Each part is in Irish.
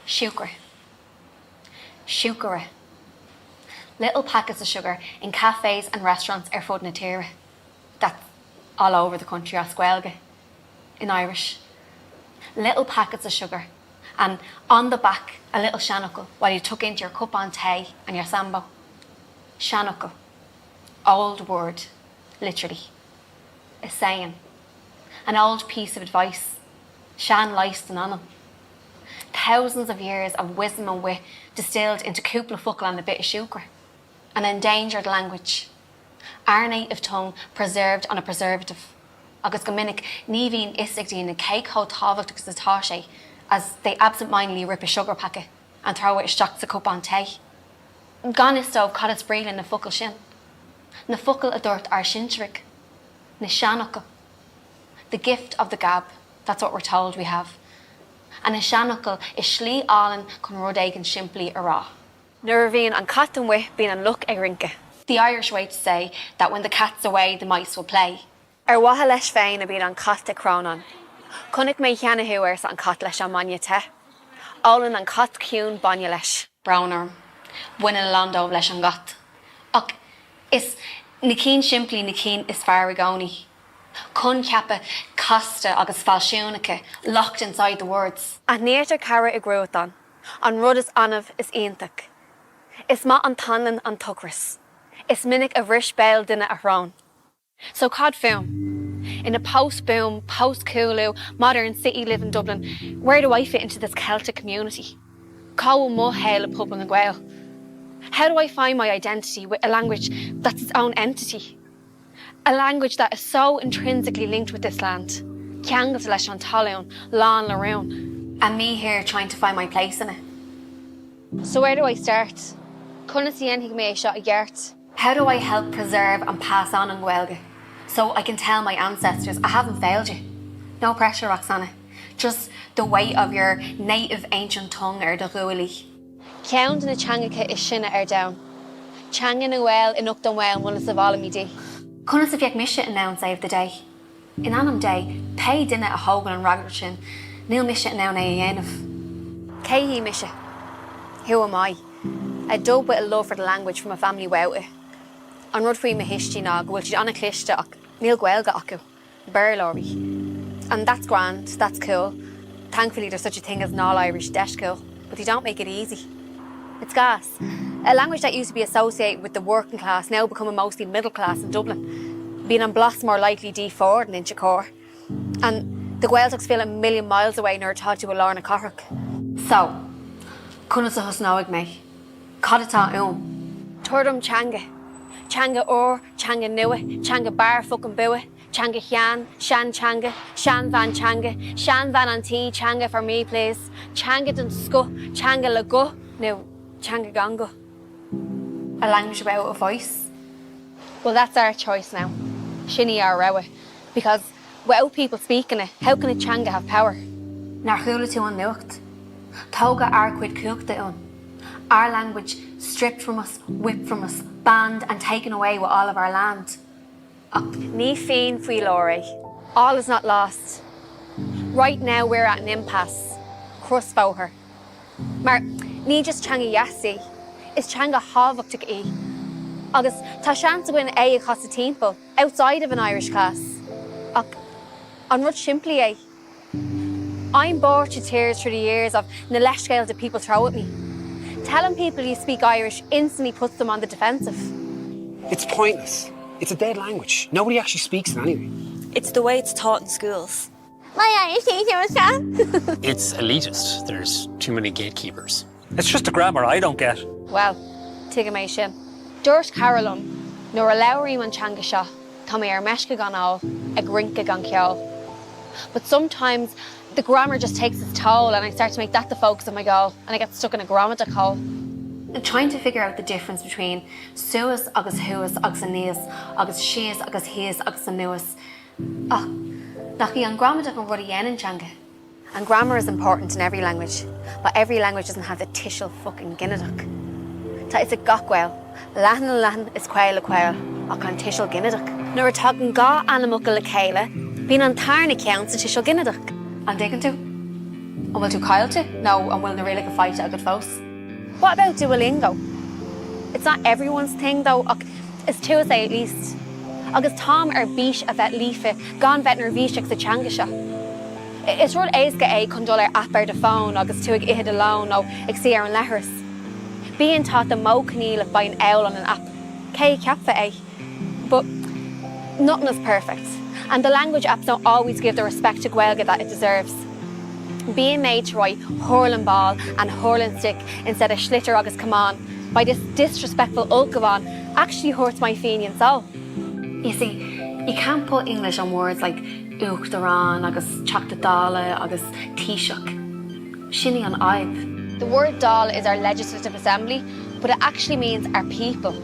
Siúcra. Siúcaire. Little packets of sugar in cafés and restaurants ar fud na tíre. That's all over the country as Gaeilge. In Irish. Little packets of sugar and on the back a little seanfhocal while you tuck into your cupán tae and your sambo. Seanfhocal. Old word. Literally. A saying. An old piece of advice. Seanleigheas don anam. Thousands of years of wisdom and wit distilled into cúpla focal and a bit of siúcra. An endangered language. Our native tongue preserved on a preservative. Agus go minic ní bhíonn fhios ag daoine cé chomh tábhachtach is atá sé as they absent-mindedly rip a sugar packet and throw it isteach sa cupán tae. Gan fhios dóibh cad is brí le na focail sin. Na focail a dúirt ár sinsearaigh. Na seanfhocail. The gift of the gab, that's what we're told we have. And na seanfhocail is slí álainn chun rud éigin simplí a rá. Nuair a bhíonn an cat amuigh bíonn an luch ag rince. The Irish way to say that when the cat's away the mice will play. Ar mhaithe leis féin a bíonn an cat ag crónán. Chonaic mé cheana thú, arsa an cat leis an mbainne te. Ólann an cat ciúin bainne leis. Brón orm. Baineann a lán dóibh leis an gcat. Ach is na cinn simplí na cinn is fearr i gcónaí. Coincheapa casta agus fealsúnacha locked inside the words. Aithnítear cara i gcruatan, an rud is annamh is iontach. Is maith an t-anlann an t-ocras. Is minic a bhris béal duine a shrón. So cad fúm? In a post-boom, post-cúlú, modern city living Dublin, where do I fit into this Celtic community? Cá bhfuil mo shaol i pobal na nGael? How do I find my identity with a language that's its own entity? A language that is so intrinsically linked with this land, ceangailte leis an talún, lán le rún. And me here trying to find my place in it. So where do I start? Conas a dhéanfaidh mé é seo i gceart? How do I help preserve and pass on an Ghaeilge so I can tell my ancestors I haven't failed you? No pressure, Roxanna. Just the weight of your native ancient tongue ar do ghuaillí. Ceann de na teangacha is sine ar domhan. Teanga na nGael in ucht an bhaill muna sa bhfailimid í. Conas a bheadh mise in ann save the day? In ainm Dé, pé duine a thógann an fhreagracht sin, níl mise in ann é a dhéanamh. Cé hí mise? Who am I? A dub with a love for the language from a family without it. An rud faoi mo thuistí ná go bhfuil siad an-chliste ach níl Gaeilge acu. Béarlóirí. And that's grand, that's cool. Thankfully there's such a thing as an all-Irish deis school, but they don't make it easy. It's gas. A language that used to be associated with the working class now becoming mostly middle class in Dublin. Bíonn an blas more likely D4 than Inse Chór. And the Gaeltachts feel a million miles away nuair atá tú i lár na cathrach. So, conas a thosnóidh mé? Cad atá uaim? Tabhair dom teanga. Teanga úr, teanga nua, teanga barr focan bua, teanga shean, seanteanga, seanbhean teanga, seanbhean an tí, teanga for me please, teanga den scoth, teanga le guth, nó teanga gan guth. A language without a voice? Well that's our choice now. Sin í ár rogha. Because without people speaking it, how can a teanga have power? Nár chuala tú an nuacht? Tógadh ár gcuid cumhachta uainn. Our language stripped from us, whipped from us, banned and taken away with all of our land. Ach ní fíon faoi lár é. All is not lost. Right now we're at an impasse. Crosbhóthar. Mar ní just teanga dheas í, is teanga thábhachtach í. Agus tá seans againn é a chasadh timpeall, outside of an Irish class. Ach an rud simplí é? I'm bored to tears through the years of na leithscéalta people throw at me. Telling people you speak Irish instantly puts them on the defensive. It's pointless. It's a dead language. Nobody actually speaks it anyway. It's the way it's taught in schools. It's elitist. There's too many gatekeepers. It's just the grammar I don't get. Bhuel, tuigim é sin. Dúirt cara liom, nuair a labhraím an teanga seo, tá mé ar meisce gan ól, ag rince gan ceol. But sometimes the grammar just takes its toll and I start to make that the focus of my goal and I get stuck in a gramadach hole. Trying to figure out the difference between suas agus thuas agus aníos agus síos agus thíos agus anuas. Ach nach í an gramadach an rud a dhéanann teanga? And grammar is important in every language, but every language doesn't have the tuiseal fucking ginideach. Tá fhios ag gach Gael, leathan le leathan is caol le caol, ach an tuiseal ginideach. Nuair a tagann dhá ainmfhocal le chéile, bíonn an tarna ceann sa tuiseal ginideach. An dtuigeann tú? An bhfuil tú caillte nó an bhfuil na rialacha faighte agat fós? What about Duolingo? It's not everyone's thing though ach is tuas é at least. Agus táim ar bís a bheith líofa gan bheith neirbhíseach sa teanga seo. Is rud éasca é chun dul ar aip ar do fón agus tú ag ithe do lón nó ag suí ar an leithreas. Being taught the modh coinníollach by an owl on an app. Cé a cheapfadh é? But nothing is perfect and the language apps don't always give the respect to Gaeilge that it deserves. Being made to write hurling ball and hurling stick instead of sliotar agus camán by this disrespectful ulchabhán actually hurts my Fenian soul. You see, you can't put English on words like Uachtarán agus Teachta Dála agus Taoiseach. Sin í an fhadhb. The word Dáil is our legislative assembly, but it actually means our people,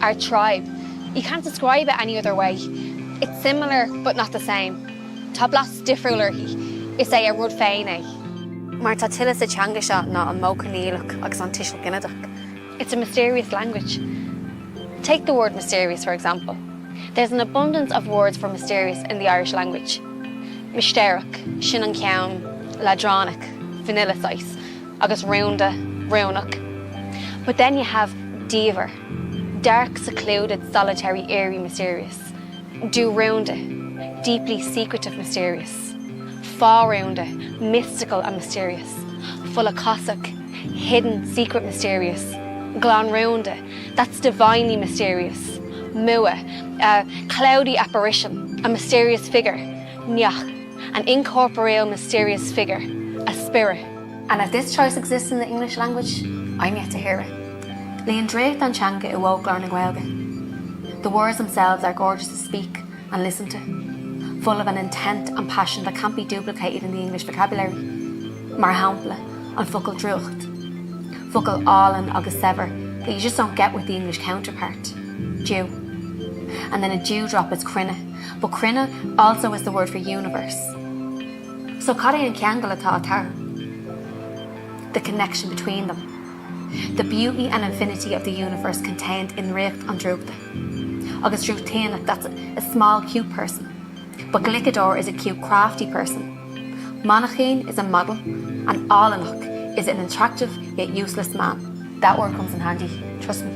our tribe. You can't describe it any other way. It's similar but not the same. Tá blas difriúil uirthi. Is é a rud féin é. Mar tá tuilleadh sa teanga seo ná an modh coinníollach agus an tuiseal ginideach. It's a mysterious language. Take the word mysterious for example. There's an abundance of words for mysterious in the Irish language. Mistéireach, sin an ceann, leadránach, vanilla saghas, agus rúnda, rúnach. But then you have diamhair, dark, secluded, solitary, eerie, mysterious. Dúrúnda, deeply secretive, mysterious. Fáthrúnda, mystical and mysterious. Folacasach, hidden, secret, mysterious. Glanrúnda, that's divinely mysterious. Mua, a cloudy apparition, a mysterious figure. Neach, an incorporeal mysterious figure, a spirit. And if this choice exists in the English language, I'm yet to hear it. Luíonn draíocht an teanga i bhfoclóir na Gaeilge. The words themselves are gorgeous to speak and listen to, full of an intent and passion that can't be duplicated in the English vocabulary. Mar shampla, an focal drúcht. Focal álainn agus saibhir that you just don't get with the English counterpart, dew. And then a dewdrop is cruinne, but cruinne also is the word for universe. So cad é an ceangal atá eatarthu? The connection between them. The beauty and infinity of the universe contained in draíocht an drúchta. Agus drúchtíneach, that's a small cute person. But gliceadóir is a cute crafty person. Mainicín is a model and áilneach is an attractive yet useless man. That word comes in handy, trust me.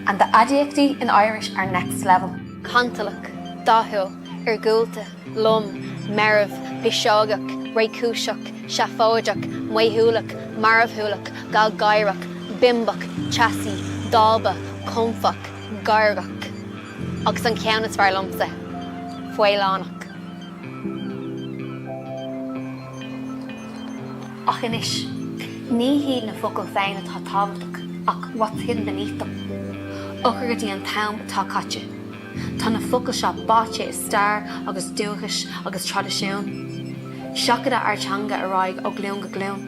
And the aidiachtaí in Irish are next level. Cantalach, dathúil, iargúlta, lom, meirbh, piseogach, réchúiseach, seafóideach, maothshúileach, marbhshúileach, gealgháireach, binbeach, teasaí, dalba, confach, gairgeach. Agus an ceann is fearr liomsa, faolánach. Ach anois, ní hiad na focail féin atá tábhachtach ach what's hidden beneath them. Eochair go dtí an t-am atá caite. Tá na focail seo báite i stair agus dúchas agus traidisiún. Seachadadh ár teanga ar aghaidh ó ghlúin go glúin.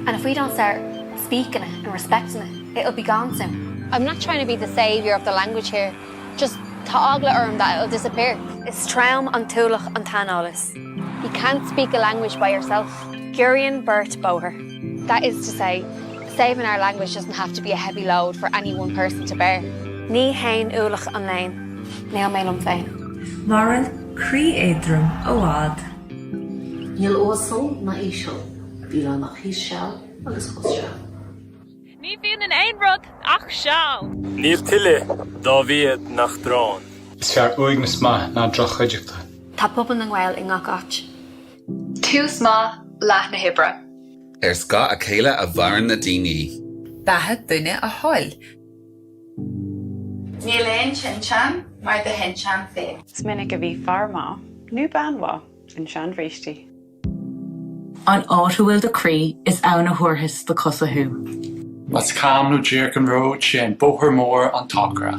And if we don't start speaking it and respecting it, it'll be gone soon. I'm not trying to be the saviour of the language here, just tá eagla orm that it'll disappear. Is trom an t-ualach an t-aineolas. You can't speak a language by yourself. Giorraíonn beirt bóthar. That is to say, saving our language doesn't have to be a heavy load for any one person to bear. Ní haon ualach an léann. Níl mé liom féin. Maireann croí éadrom i bhfad. Níl uasal ná íseal, níl ann ach thíos seal agus thuas seal. Ní bhíonn in aon rud ach seal. Níl tuile dá mhéad nach dtránn. Is fearr uaigneas maith ná droch-chuideachta. Tá pobal na nGael i ngach áit. Tús maith, leath na hoibre. Ar scáth a chéile a mhaireann na daoine. Beatha duine a thoil. Níl aon tinteán mar do thinteán féin. Is minic a bhí fear maith nó bean mhaith in seanbhrístí. An áit a bhfuil do chroí, is ann a thabharfas do chosa thú. Más cam nó díreach an ród, sé an bóthar mór an t-acra.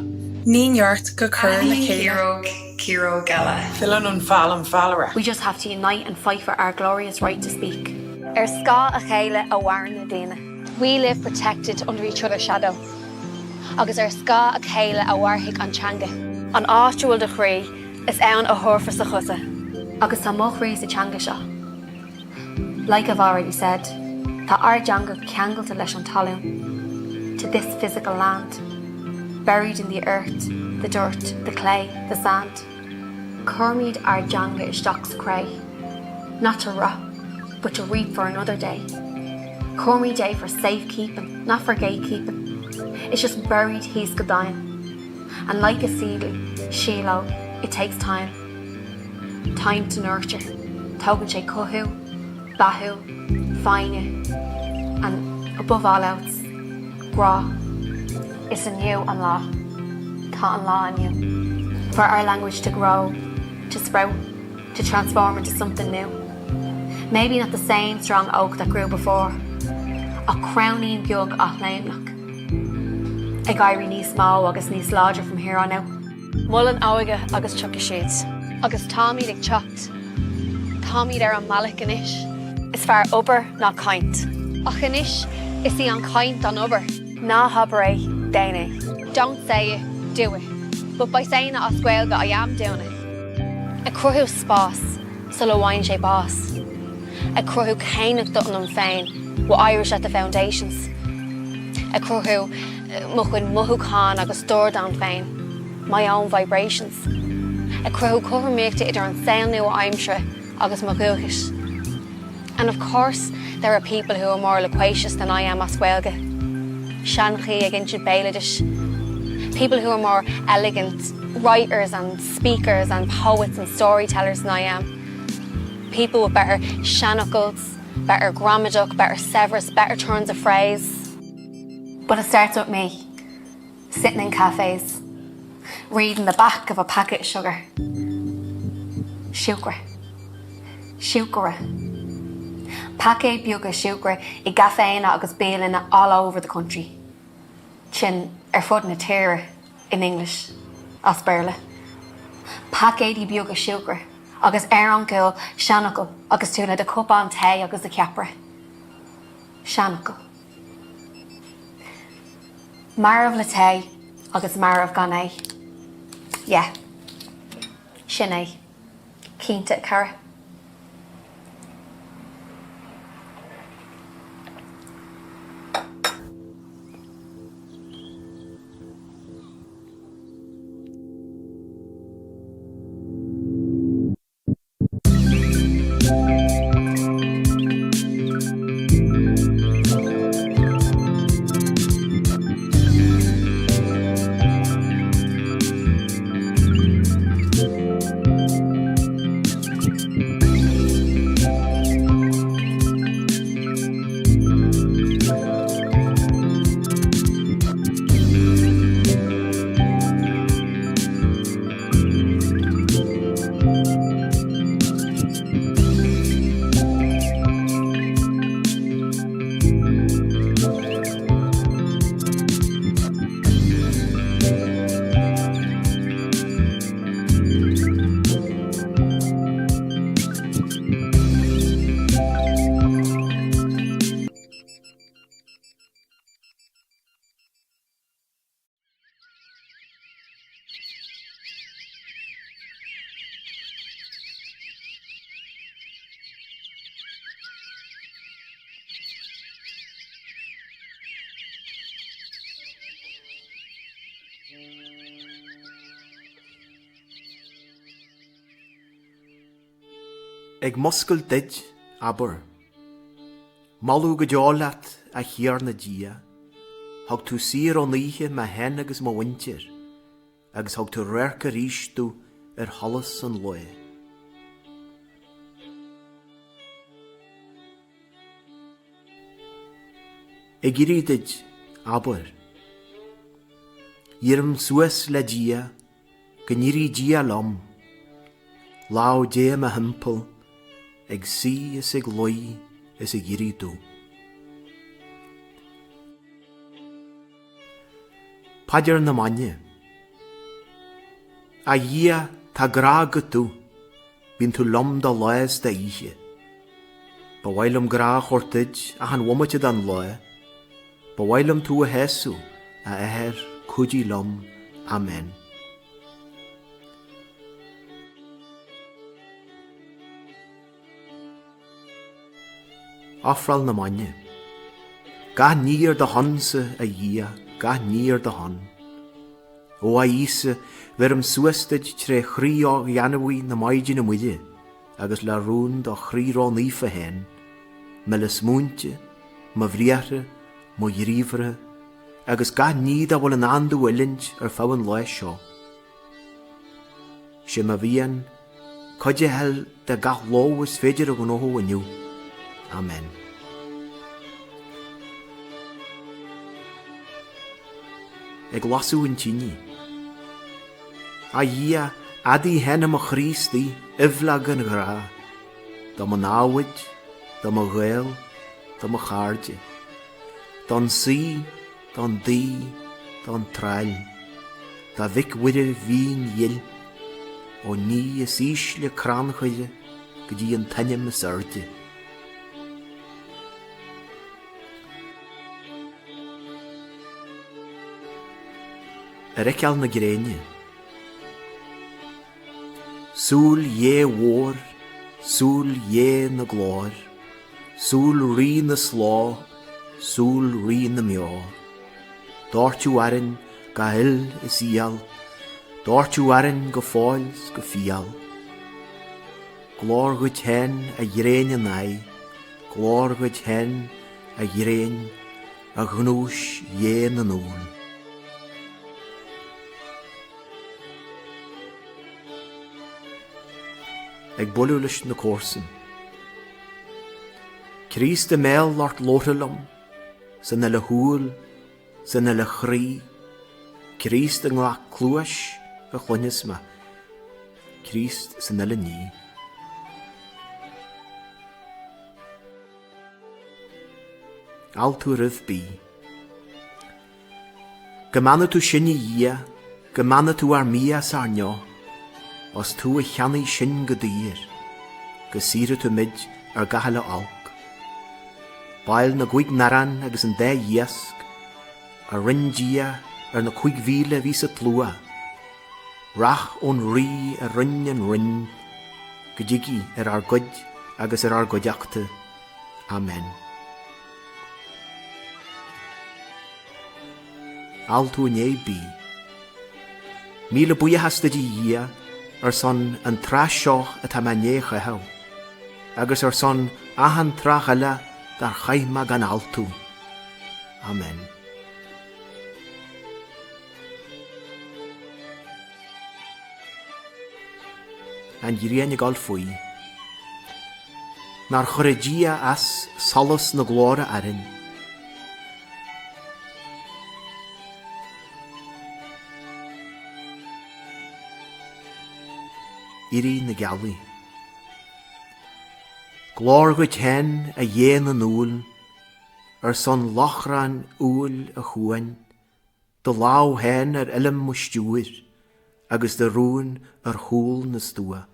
Ní neart go cur le Aithníonn chéile. ciaróg ciaróg eile. Filleann an feall an feallaire. We just have to unite and fight for our glorious right to speak. Ar scáth a chéile a mhaireann na daoine. We live protected under each other's shadow. Agus ar scáth a chéile a mhairfidh an teanga. An áit a bhfuil do chroí, Is ann a thabharfas do chosa. Agus tá mo chroí sa teanga seo. Like I've already said, tá ár dteanga ceangailte leis an talún, to this physical land, buried in the earth, the dirt, the clay, the sand. Cuirimid ár dteanga isteach sa chré. Not to rot. But to reap for another day. Cúraimí Dé for safekeeping, not for gatekeeping. It's just buried thíos go domhain. And like a seedling, síológ, it takes time. Time to nurture. Tógann sé cothú, beathú, foighne, and above all else, grá. Is inniu an lá. Tá an lá inniu. For our language to grow, to sprout, to transform into something new. Maybe not the same strong oak that grew before, ach crainnín beag athléimneach. Ag éirí níos mó agus níos láidre from here on out. Mol an óige agus tiocfaidh siad. Agus táimid ag teacht. Táimid ar an mbealach anois. Is fearr obair ná caint. Ach anois is í an chaint an obair. Ná habair é, déan é. Don't say it, do it. But by saying it as Gaeilge I am doing it. Ag cruthú spás sula bhfaigheann sé bás. Ag cruthú céannachta ionam féin with Irish at the foundations. Ag cruthú mo chuid mothúchán agus dordán féin, my own vibrations. Ag cruthú cothromaíochta idir an saol nua-aimseartha agus mo dhúchas. And of course there are people who are more loquacious than I am as Gaeilge. Seanchaí ag insint béaloidis. People who are more elegant writers and speakers and poets and storytellers than I am. People with better seanfhocals, better gramadach, better saibhreas, better turns of phrase. But it starts with me, sitting in cafes, reading the back of a packet of sugar. Siúcra. Siúcra. Paicéid beaga siúcra i gcaiféanna agus bialanna all over the country. Sin ar fud na tíre in English, as Béarla. Paicéidí beaga siúcra agus ar an gcúl seanfhocal agus tú le do cupán tae agus do cheapaire. Seanfhocal. Marbh le tae agus marbh gan é. Yeah. Sin é. Cinnte, a chara. Ag muscailt duit, abair. Moladh go deo leat, a Thiarna Dia, thug tú saor ón oíche mé féin agus mo mhuintir, agus thug tú radharc arís domh ar sholas an lae. Ag éirí duit, abair. Éirím suas le Dia, go n-éirí Dia liom. Lámh Dé i mo thimpeall, ag suí is ag luí is ag éirí domh. Paidir na Maidine. A Dhia, tá grá agat domh, bíonn tú liom de lá is d'oíche. Ba mhaith liom grá a thabhairt duit achan bhomaite den lá. Ba mhaith liom tú a shásamh, a Athair, cuidigh liom. Amen. Ofráil na Maidine. Gach ní ar do shonsa, a Dhia, gach ní ar do shon. Ó a Íosa, bheirim suas duit tré chroí dho-gheanmhaí na Maighdine Muire agus le rún do chroí ró-naofa féin. M'uile smaointe, mo bhriathra, mo ghníomhartha, agus gach ní dá bhfuil i ndán domh a fhuilingt ar feadh an lae seo. Sé mo mhian, cuid a fháil de gach lobhadh is féidir a ghnóthú inniu. Amen. Ag lasadh an tine. A Dhia, adaigh féin i mo chroí istigh aibhleog an ghrá, do mo námhaid, do mo ghaol, do mo chairde, don saoi, don daoi, don tsrail, do Mhic Mhuire mhín dhil, ón ní is ísle crannchuir go dtí an t-ainm is airde. Ar fheiceáil na gréine. Súil Dhé mhóir, súil Dhé na glóir, súil Rí na sló, súil Rí na mbeo. Doirteadh orainn gach uil is iall, doirteadh orainn go fóill 's go fial. Glóir dhuit féin, a ghréin an áidh, glóir dhuit féin, a ghréin, a ghnúis Dhé na ndúl. Ag bualadh leis na comharsain. Críost i mbéal lucht labhartha liom, san uile shúil, san uile chroí, Críost i ngach cluais a chluinfeas mé, Críost san uile ní. Altú roimh bídh. Go mbeanna tú sinn a Dhia, go mbeanna tú ár mbia 's ár ndeoch, Ós tú a cheannaigh sinn go daor, go saora tú muid ar gach uile olc. Bail na gcúig n-arán agus an dá iasc, a roinn Dia ar na 5,000 a bhí sa tslua, Rath ón Rí a roinn an roinn, go dtigidh ar ár gcuid agus ar ár gcuideachta. Amen. Altú i ndiaidh bídh. Míle buíochas duit a Dhia ar son an tráth seo atá mé i ndiaidh a chaitheamh, agus ar son achan tráth eile dár chaith mé gan altú. Amen. An ghrian ag dul faoi. Nár chuire Dia as solas na glóire orainn. Éirí na gealaí. Glóir dhuit féin, a Dhé na ndúl, ar son láithreáin umhail a chuain, Do lámh féin ar fhuilim mo stiúir agus do rún ar chúl na stua.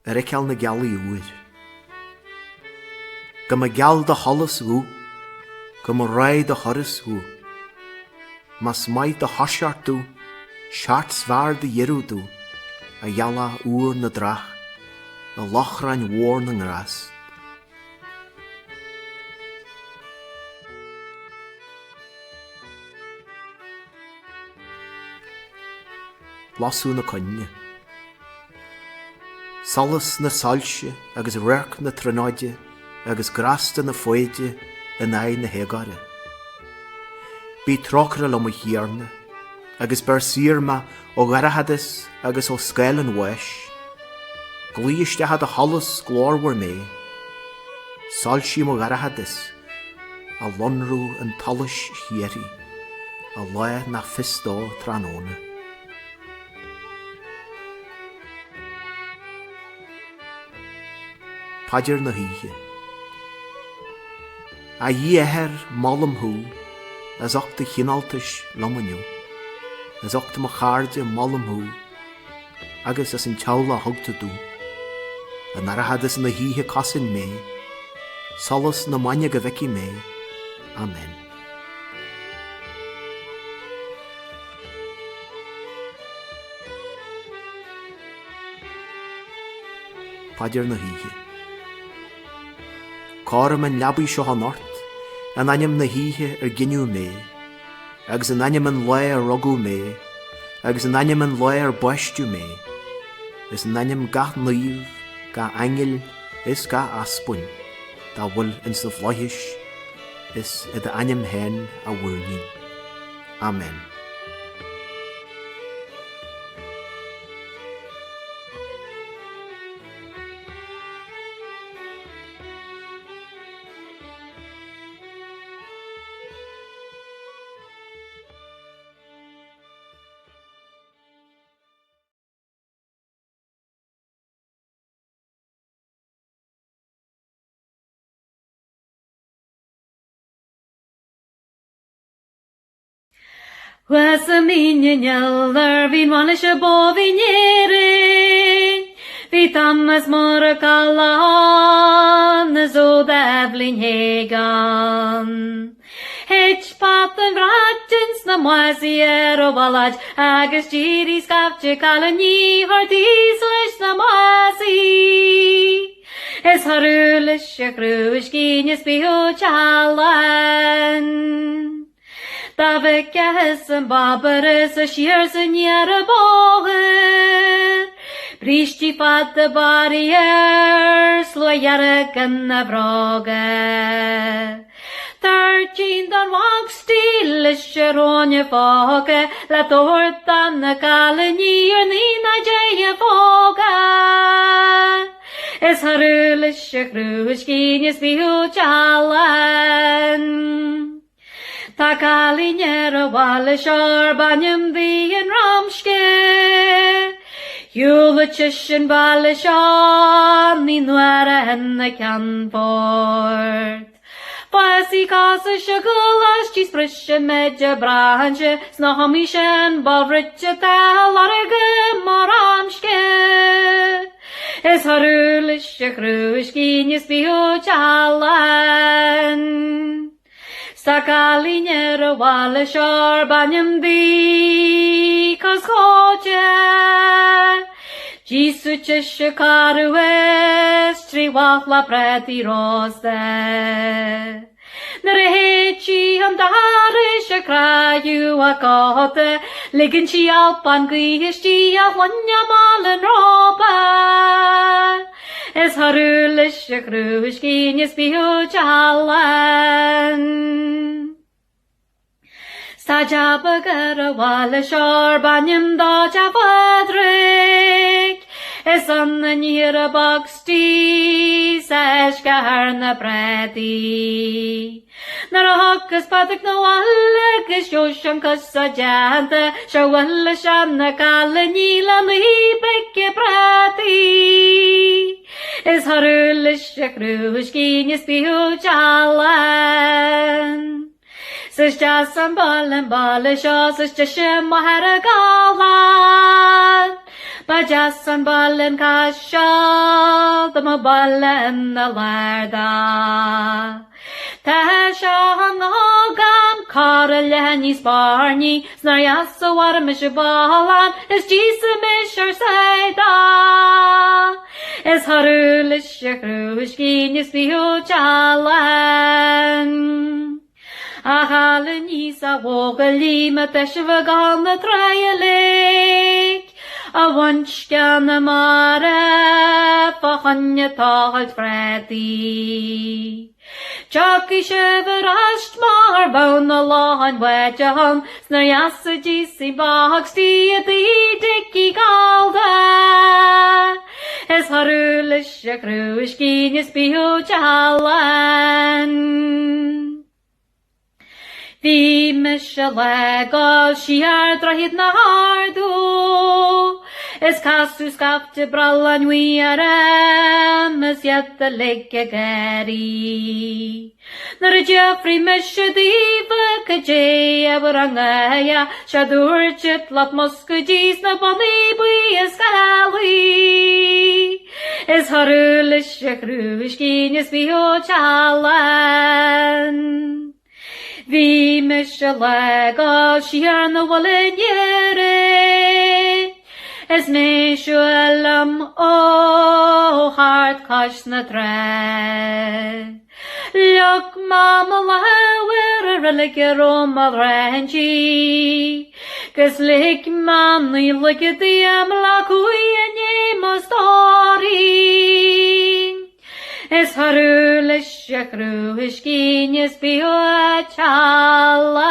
Ar fheiceáil na gealaí úir. Go mba geal do sholas dhomh, go mba réidh do thuras dhomh. Más maith do thoiseacht domh, seacht 's fearr do dheireadh domh, a ghealach úr na dtrách, a lóchrainn mhór na ngrást. Lasadh na coinnle. Solas na soilse agus radharc na Tríonóide agus grásta na foighde in aghaidh na héagóra. Bí trócaire liom a Thiarna, agus beir saor mé ó dhorchadas agus ó scáil an bháis. Glaoigh isteach i do sholas glórmhar mé. Soilsigh mo dhorchadas, a lonradh an tsolais shíoraí, a lá nach fios dó tráthnóna. Paidir na hOíche. A Dhia Athar, molaim thú, as ucht do chineáltais liom inniu. As ucht mo chairde, molaim thú, agus as an teaghlach a thug tú domh. I ndorchadas na hoíche cosain mé, solas na maidne go bhfeicfidh mé. Amen. Paidir na hOíche. Cóirim an leabaidh seo anocht, in ainm na hoíche ar gineadh mé, agus in ainm an lae ar rugadh mé, Agus in ainm an lae ar baisteadh mé, is in ainm gach naoimh, gach aingil is gach easpainn dá bhfuil ins na bhflaithis, is i d'ainm féin a mhúirnín. Amen. Thuas i Mín an Iolair bhí an bhainis a ba mhó in Éirinn. Bhí Thomas Mór Ó Callaghan is ó Eibhlín Hagan. Thit Pat an bhrait ins na másaí ar a bhallaid agus d'éirigh scaifte cailíní thar thíos leis na másaí. Is tharú leis a chrúiscín is bíodh tealann. Dá bhfeictheas an babar is a siar 's aniar an bóthar, Brístí fada barraí air, slua dhearg ina bhróga. Toirtín donn boxty leis ar thóin a phóca le tabhairt do na cailíní ar naoi dé a phóga. Is tharú leis a chrúiscín is bíodh tealann. Tá cailín ar an bhaile seo arb ainm di an Ramsce. Shiúladh sise an baile seo naoi n-uaire ina ceannfort. Fásfaidh cosa seo laistíos briseadh méid a brainse 's nach iomaí sin ball bruite atá á lorg mo Ramsce. Is tharú leis a chrúiscín is bíodh tealann. 'S tá cailín ar an bhaile seo arb ainm di Cos Chóite. D'íosfadh sise caradh is 3 bhacla prátaí rósta. Nuair a théid sí chun dorais ag croitheadh a cóta, ligeann sí alpán gaoithe istigh a shloinne mall an rópa. Is tharú leis a chrúiscín is bíodh tealann. 'S tá teach beag ar an bhaile seo arb ainm dó Teach Phádraig. Is ann a níthear an boxty 's a fheiscear na prátaí. Nuair a thiocfas Pádraig 'na bhaile agus gheobhaidh sé an cos déanta, seo bhfuil sean-na cailíní le naoi bpice prátaí. Is tharú leis a chrúiscín is bíodh tealann. 'S is deas an baile an baile seo 's is deise Machaire Gathlán. Ba deas an baile an Caiseal dá mbeadh baile ina lár dó. Tá seo an agam cara le níos bairní 's nár dheas a mhair mise ballán is d'íosfadh mise ar said Is tharú leis a chrúiscín is bíodh tealann. A chailíní 's a bhuachaillí má tá sibh ag gabháil 'na Tráighe Léig a bhaint sceana na mara fá choinne tochailt phrátaí. Tiocfaidh sibh ar ais mar bheadh na locháin bháite ann 's nár dheas a d'íosfaí boxty i dtigh Dickie Gallda. Is tharú leis a chrúiscín is bíodh tealann. Bhí mise le gabháil siar Droichead na hArdú Is casadh scaifte brealláin bhuí orm is iad uilig ag gáirí. Nuair a d'fhiafraigh mise díobh cad é a bhur ngáire sea dúirt siad lucht muscaeidí 's na bonnaí buí is gealaí. Is tharú leis a chrúiscín is bíodh tealann. Bhí mise le gabháil siar 'na bhaile in Éirinn Is mé ag siúl liom ó thart cois na trá. Leag mé mo lámh ar an reilig a raibh mo ghráintí. 'Gus lig manaí laige díom le cumhaidh inné mo stóirín. Is tharú leis a chrúiscín is bíodh tealann.